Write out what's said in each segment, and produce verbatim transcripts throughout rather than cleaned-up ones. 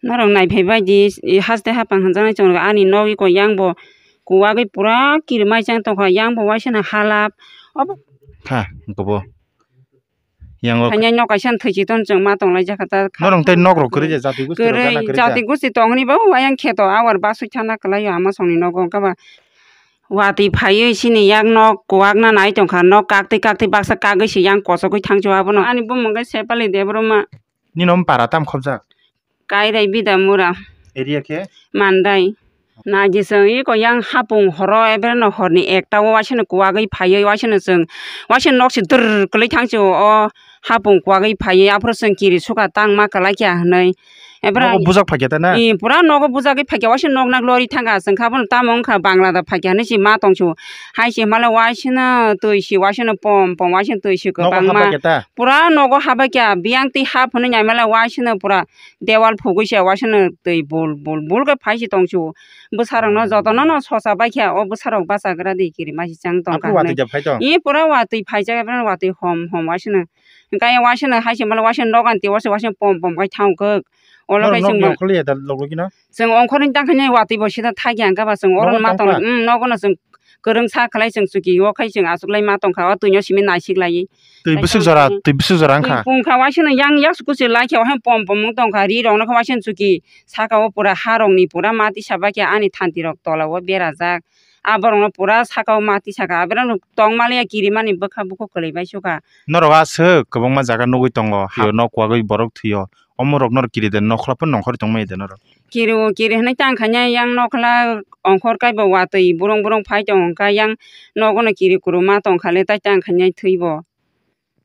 Norok naiphai bai di, i haste hapang hwnjaknai chwng ani nok iko yang bo kuwagwi pura kirimai chang tongkha, yang bo waisano halap. Obo kha, gobo. Yang o khainai nok kaisa thwichi ton chwng ma tonglaijak kha ta. Norok tei nok rok kwrwi je jati gusti rok gana kwrwi jati gusti tong hwnwi bo ayang kheto awar basui thana kwlaio ama songni nogo wngkha ba. Watwi phaiwi chini yak nok kuwakna nai tongkha, nok kaktwi kaktwi baksa kagwi se yang kochogwi thangcho abono. Ani bumung khe Sepali Debbarma. Nini om para tam khobjak? Kairai Bidamura. Area khe? Mandai. Naidi chwng iko yang hapung horo ebreno horni ekta o waisano kuwagwi phaiwi waisano chwng waisano nok se dwrr kwlwi thangcho o hapung kuwagwi phaiwi aphuru chwng kiri sukha tangma kwlai kha hwnwi. Ebra nogo bujak phaikya ta na? I, pura nogo bujagwi phaikya, waisa nok nak lori thangkha, chwng kha bono tamo wngkha, Bangla da phaikya hinwi si ma tongsu. Hai se himala waisano twi si, waisano pom pom, waisano twi si kwbangma. Nogo habaikya ta? Pura nogo habaikya, biyang twi hap hwnwi naimala waisano pura dewal phugwi se waisano twi bul bul bul khe phai si tongsu. Bwsarokno jotono no sosa baikha, o bwsarok bachagra di kiri masi chang tongkha. Aphuru watwi hinwi. Da phai tong? I pura watwi phaijak, ebrano watwi hom hom waisano. Hwnkhe waisano hai se mala waisano nogo ani twi waisano pom pom khai thang kuk. Olo norok khai nok chwng ni ma-, okhorli ya da loglogi no? Chwng ongkhorni tang khainai watwi bo sida thakya hwnkhe ba chwng oro nogo ma tong tongkha? Mm, nogo no chwng kwrwng sa khlai chwng chuki o khai chwng achuklai ma tongkha o twino simi naisik lai. Twi bwswk jora, twi bwswk jora wngkha? Twi pungkha waisano yang yak kuchi lai khe o hai pom pom wng tongkha ri rok no khe waisano chuki saka o pura ha rok ni pura ma tisa baikha ani thanti rok tola o berajak. A borok no pura saka o ma tisa kha, abrang rok tong maliya kirimani bwkha bukhuk kwlwi bai sukha. Norok aswk kwbangma jaga nugwi tongo, ha nok kuwagwi borok thwio, omo rok norok kiri de nokhla phano nongkhorwi tongmani de norok? Kiri o, kiri hinwi tang khainai yang nokhla ongkhor kaibo watwi burung burung phai tong kha, yang nogo no kiri kuru ma tong kha le tai tang khainai thwibo.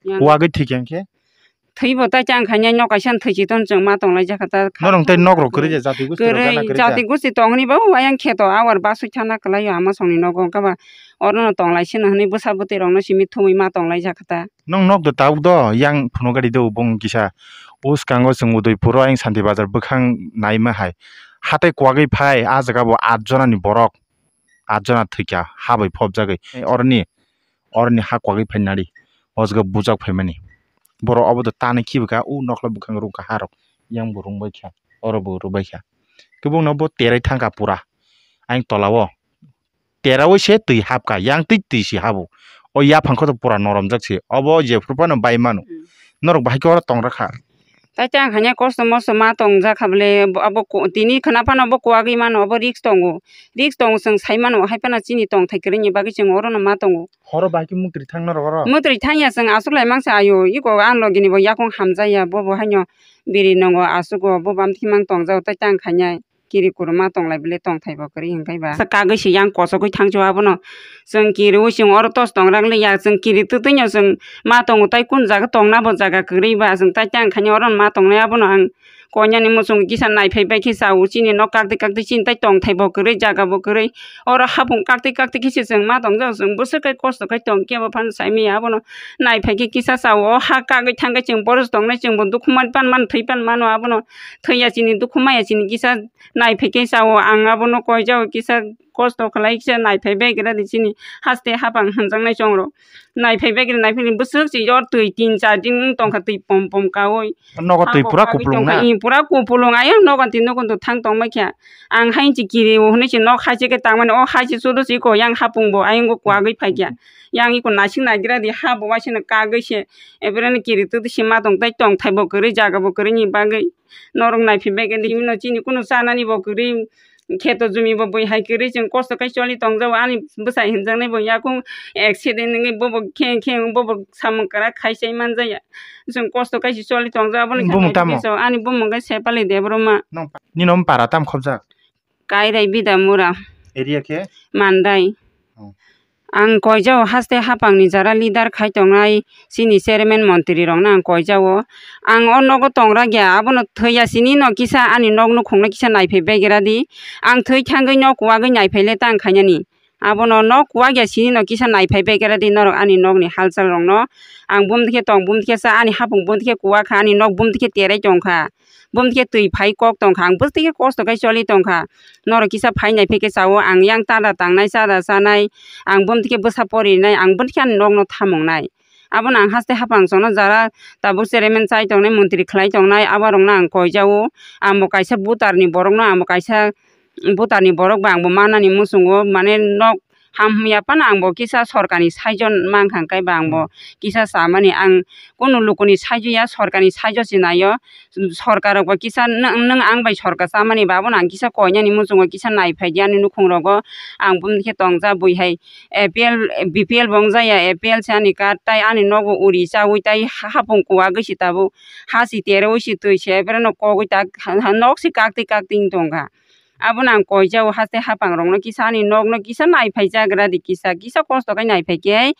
Yang kuwagwi thwikha hinkhe? Thwibo tai tang khainai nok kaisa thwichi ton chwng ma tong lai jakha ta. Norok tai nok rok kwrwi je jati gusti rok gana kwrwi jati gusti tong hwnwi bo ayang kheto awar basui thana kwlaio ama songni nogo wngkha ba oro no tong lai sino hwnwi bwsa bwtwi rok no simi thumwi ma tong lai jakha ta. Nwng nok do tabuk do, yang phunukgadi do bung kisa. O swkango chwng Udaipuro ayang Santi Bazar bwkhang naima hai. Hatai kuwagwi phai, ah jaga bo aat jona ni borok. Aat jona thwikha, ha bai phobjagwi. Oroni, oroni ha kuwagwi phainani. O jaga bujak phaimani. Borok obo do tanwi khibikha, o nokla bwkhang rungkha ha rok. Yang bo rungbaikha, oro bo rwbaikha. Khe bongno bo terai thangkha pura. Ayang tola o. Terawi se twi hapkha, yang twi twi se habo. O yaphang khe to pura noromjak se. Obo jephru phano bai mano. Hmm. Norok bahai khe oro tong rakha. Tai tang hanya kosto mosto ma tong jakha bole, bo-, abo ko-, tini khna phano bo kuwagwi mano, obo risk tongo. Risk tongo, chwng sai mano, hai phano chini tongthai kwrwini bagwi chwng orono ma tongo. Horo bahai khe mutri thang norok oro? Mutri thang ya, chwng aswk lai mangsa ayo, iko ang logi ni bo yakung hamjaya, bo bo haino biri nongo aswk o, bo bam thimang tong jao, tai tang khanya. Kiri kuruma tonglai bele tongthai bo kwrwi hwnkhe ba. Sa kagwi se yang kochogwi thangcho abono. Chwng kiriui chwng oro tos tong rak liya, chwng kiri twtwino chwng ma tongo tai kun jaga tongna bo jaga kwrwi ba, chwng tai tang khaini oro ma tongnai abono ang koinani muchung kisa naiphai bai khe chao chini nok kakti kakti chini tai tongthai bo kwrwi jaga bo kwrwi. Oro hapung kakti kakti khe se chwng ma tongjak, chwng bwswk kai kosto khai tong kebo phano saimanya abono naiphai khe kisa chao o ha kagwi thangkhe chwng boros tongnai chwngbo dukhu man pan mano thwi pan mano abono. Thwiya chini dukhu maya chini kisa naiphai khe chao, ang abono koijao kisa kosto khlai kisa naiphai bai gra di chini haste hapang hwnjaknai chongrok. Naiphai bai gra naiphai ni bwswk se yor twi tin char din wng tongkha twi pom pom kaui. Nogo twi pura kupulung na? Ih, pura kupulung ayang nogo twi nogo thang tongmai kha. Ang hai se kiri o hwnwi se nok hai se khe tangmani o hai se chudo se ko yang hapung bo ayang go kwagwi phai kha. Yang iko nasing naigra di ha bo waisano kagwi se ebrani kiri twi se ma tong tai tongthai bo kwrwi jaga bo kwrwi ni bagwi. Norok naiphai bai khe di, bini chini kunu chanani bo kwrwi, kheto jumi bo bui hai kwrwi, chwng kosto khai choli tong jao. Ani bwsai hinjaknai bo yakung accident wngwi bobo kheng kheng bobo samung kwrak khai sai manjaya. Chwng kosto khai se choli tong jao, aboni bumung tamo? Ani bumung khe Sepali Debbarma. Nini om para tam khobjak? Kairai Bidamura. Area khe? Mandai. Oh. Ang koijao haste hapangni jara leader khai tongnai chini chairman montri rokno ang koijao. Ang o nogo tongrakya, abono thwiya chini no kisa ani nok nukhungno kisa naiphai begra di. Ang thwi thangwi nok kuwagwi naiphai le tang khainani. Abono nok kuwakya chini no kisa naiphai begra di norok ani nokni halchal rokno. Ang bumtwi khe tong, bumtwi khe cha, ani hapung bumtwi khe kuwak kha, ani nok bumtwi khe terai tong kha. Bumtwi khe twi phai kok tong kha, ang bwtwi khe kosto khai choli tong kha. Norok kisa phai nai phai khe chao, ang yang tada tangnai, chada chanai, ang bumtwi khe bwsa porinai, ang bumtwi khe ani nokno thamungnai. Abono ang haste haphang chwngno jara tabuk chairman chai tongnai, montri khlai tongnai, abo rokno ang koi jago. Ang bo kaisa voter ni borok no, ang bo kaisa voter ni borok ba ang bo manani muchungo, mane nok ham ya phano ang bo kisa sorkar ni saijo mankha, hwnkhe ba ang bo kisa chamani ang kunu luku ni saijo ya, sorkar ni saijo se naio. Sorkar rok bo kisa nwng, nwng ang bai sorkar chamani ba, abono ang kisa koinani muchungo kisa naiphai di ani nukhung rogo. Ang bumni khe tongja bui hai A P L, B P L bo wng jaya, A P L se ani card, tai ani nogo uri chaui tai ha-, hapung kuwagwi se tabuk ha se teroui se twi se, ebreno kogwi tak ha, ha, nok se kaktwi kaktwi wng tongkha. Abono ang koi jago haste haphang rokno kisa ani nokno kisa naiphai jagra di, kisa, kisa kosto khe naiphai khe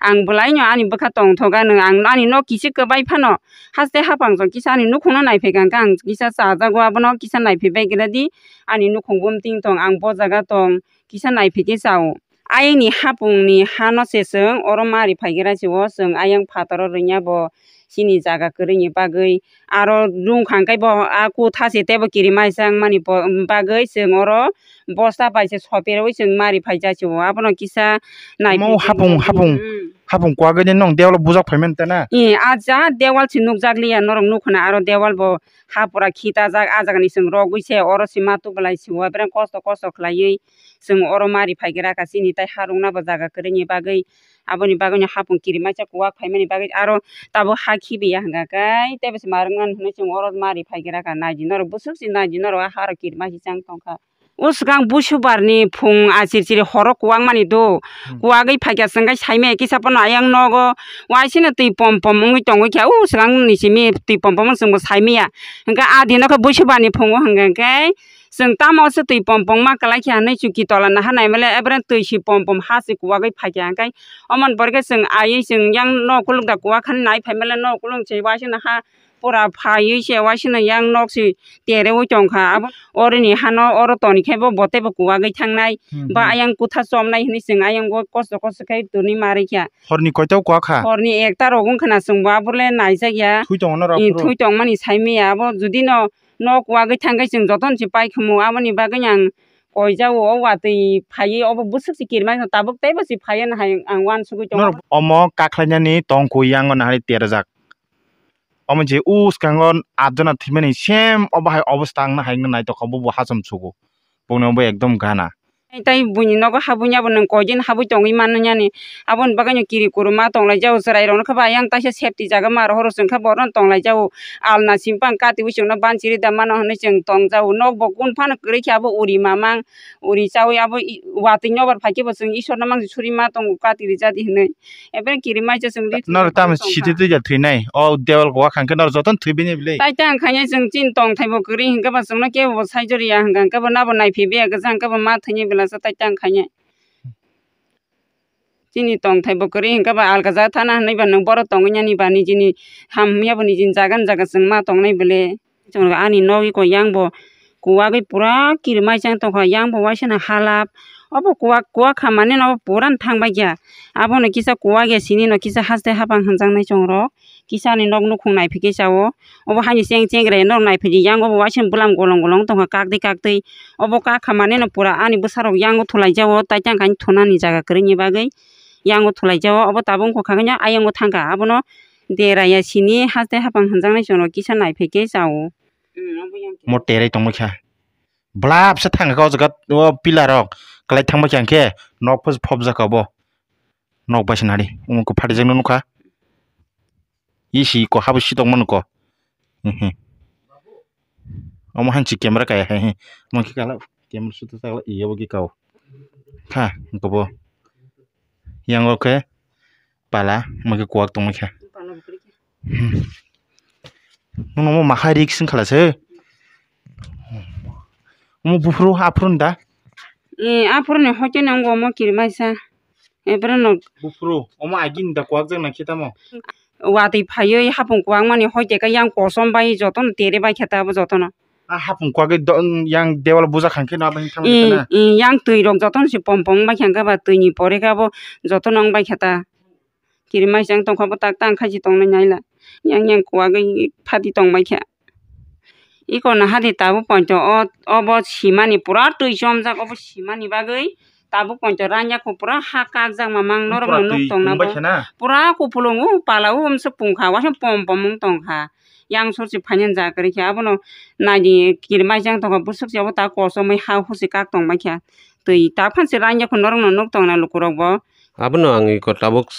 ang bwlaino ani bwkha tongthoga nwng, ang ani nok kichi kwbai phano haste haphang chwng kisa ani nukhungno naiphai kha, hwnkhe ang kisa chajago, abono kisa naiphai bai gra di, ani nukhung bumting tong, ang bo jaga tong, kisa naiphai khe chao. Ayangni hapungni hano se chwng oro mari phaigra se o, chwng ayang phataro rwngya bo chini jaga kwrwini bagwi. Aro rungkha hwnkhe bo a kutha se teibo kirimaisa wngmani bo-, bagwi chwng oro bosta bai se soperwi chwng mari phaijak se o. Abono kisa nai. Omo hapung, hapung, mm, hapung kwagwi de nwng dewal bujak phaimani ta na? Ee, a ja dewal se nukjakliya, norok nukhuna aro dewal bo ha pura khitajak, a jagani chwng rogwi se oro se ma tubulai se o, bereng kosto kosto khlaiwi. Chwng oro mari phaigra kha, chini tai harungna bo jaga kwrwini bagwi, aboni bagwino hapung kirimaisa kuwak phaimani bagwi aro tabuk ha khibiya hwnkha khe teibo se ma rwngmani hwnwi chwng oro mari phaigra kha. Naidi norok bwswk se naidi norok, a harok kirimaisa chang tongkha. O swkang busubar ni phung achir chiri horo kuwak mani do, hmm, kuwagwi phaikha chwng khe saimaya kisa pono ayang nogo waisino twi pom pom wngwi tongwi kha, o swkang ni simi twi pom pom wng chwngbo saimaya hwnkhe a dino khe busubar ni phungo hwnkha khe. Chwng tamo se twi pom pom ma kwlai khe hinwi chwng kitola naha naimale, ebere twi si pom pom ha se kuwagwi phaikha, hwnkhe omoni pore khe chwng aiwi chwng yang nok kuluk da kuwak hani nai phaimale, nok kuluk se waisano ha pura phaiwi se waisano yang nok se terewi tongkha. Abo orini hano oro toni khe bo bo teibo kuwagwi thangnai, hmm, ba hmm, ayang kutha chomnai hinwi chwng ayang bo kosto kosto khe toni ma rwkha. Horni koito kuwak kha? Horni ekta rok wngkha na, chwngbo abole naijakya. Thui tongo norok? Ee, aphuru thui tongmani saimaya abo, judi no nok wagwi thangkhe chwng jotono se paikhumu, aboni bagwi ang koijao, o watwi phaiwi obo bwswk se kirima tabuk teibo se phaiya no hai ang uansugwi tongo. Norok omo kakhlainani tongkhu yango nahari terjak. Omo je u swkango atjona thwimani same obo hai obostha wngna hai wngna naitokha, bo bo hacham sugo. Bongni obo ekdom gana. Tai buini nogo habwi abo nwng koidin habwi tongwi mannani. Aboni bagwino kiri kuru ma tonglaijao, chwrairokno khe ba ayang taisa safety jaga ma rohoro chwngkhe borokno tonglaijao. Alna simpang katiwi chwngno banchiri da mano hinwi chwng tongjao. Nokbo kun phano kwrwi khe abo uri mamang, uri chawi abo i-, watwi nobar phaikhe bo chwng Isorno mangsi suri ma tongo, kati rijadi hinwi. Ebeni kirimaisa chwng ri. Norok tamo siti twi ja thwinai? O dewal go khang khe norok jotono thwi bini bwle. Tai tang khainai chwng chini tongthai bo kwrwi hwnkhe ba chwngno kebo bo saijo riya hwnkha hwnkhe bo nabo naiphi biya kwchang hwnkhe bo ma thwinai bwlasa tai tang khainai. Chini tongthai bo kwrwi hwnkhe ba alka jaga thana hwnwi ba nwng borok tongwi nani ba nijini ham hwnwi abo nijini jaga ni jaga chwng ma tongnai bwle. Chwng ani nogwi koi yang bo kuwagwi pura kirimaisa wng tongkha, yang bo waisano halap. Obo kuwak, kuwak kha mani no pura thangbaikha. Abono kisa kuwak ya sini no kisa haste hapang hwnjaknai chwng rok. Kisa ani nok nukhung naiphikhe chao. Obo haini cheng cheng rai norok naiphidi, yang obo waisano bwlam golong golong wng tongkha, kaktwi kaktwi. Obo kak kha mani no pura ani bwsarok yang o thulaijao, tai tang khaini thunani jaga kwrwini bagwi yang o thulaijao. Obo tabuk wngkha khe ayang o thangkha, abono deraiya sini haste hapang hwnjaknai chwng rok kisa naiphikhe chao. Mo terai tongmani kha. Blap se thang kha o jaga, o pillar rok kwlai thangbai kha, hwnkhe nok pho phobjak kha bo. Nok bai se nari, omo khe phatijak no nukha. Isi ko habo si tongmani ko. Omo hanchi camera kaya hai. Mo khe kala camera sutu takla iya bo khe kao. Ha, ko bo. Yang o khe pala, mo khe kuwak tongmani kha. Pala bo kwrwi khe. Hmm. Nono mo mahai rik sing khala se. Omo buphuru aphuru da? Ee, aphuru ni hoite no wngkha omo kirimaisa. Ebro no. Buphuru, omo agini da kuwak jak nang khe tamo? Watwi phaiwi hapung kuwak mani hoite khe yang kosom bai jotono tere bai khe ta abo jotono. A hapung kwagwi do-, yang dewal bujak kha khe no abo hinwi thangma. Ee, khe na? Ee, yang twi rok jotono se pom pom wng bai kha, hwnkhe ba twi ni pore khe abo jotono wng bai kha ta. Kirimaisa wng tong kha bo tak tang khai se tong nai nai la. Yang yang kwagwi phati tong bai kha. Iko naha de tabuk poito o, obo simani pura twi chomjak, obo simani bagwi Tabuk poito ranya kho pura ha kakjak mamang norok no nuk tong na bo. Pura kupulung u pala u umsuk pung kha, waisa pom pom wng tong kha. Yang sur si phainani ja kwrwi khe abono naidi kirmai jang tong kha, bwswk se abo ta kochomwi ha husi kak tong mai kha. Twi ta phan se ranya kho norok no nuk tong na lukurok bo. Abono ang iko tabuk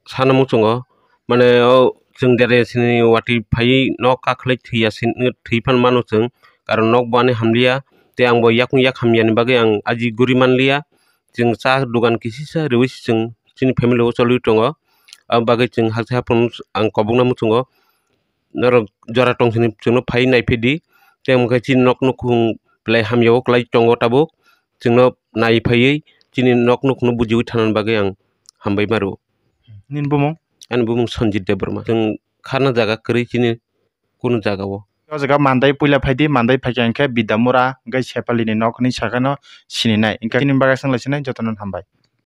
sana muchungo, mane o chwng dere sini watwi phaiwi nok kakhwlai thwiya sin-, thwi phan mano chwng, karon nok bo ani hamliya, tei ang bo yakung yak hamyani bagwi ang aji guri manliya. Chwng cha dogan kisisa riwi se chwng chini family o choliwi tongo, aboni bagwi chwng hakhe haphang ang kobokna muchungo, norok jora tong sini chwngno phaiwi naiphidi, tei omo khe chini nok nukhung belai hamya o kwlai tongo tabuk, chwngno nai phaiwi chini nok nukhungno bujiwi thanani bagwi ang hambai maro. Nini bumung? Ani bumung Sanjit Debbarma. Chwng khana jaga kwrwi chini kunu jaga o. O jaga Mandai puila phaidi, Mandai phaikha hwnkhe Bidamura hwnkhe Sepalini nok hinwi sakano sininai. Hwnkhe chini bagwi swnglasinai jotono hambai.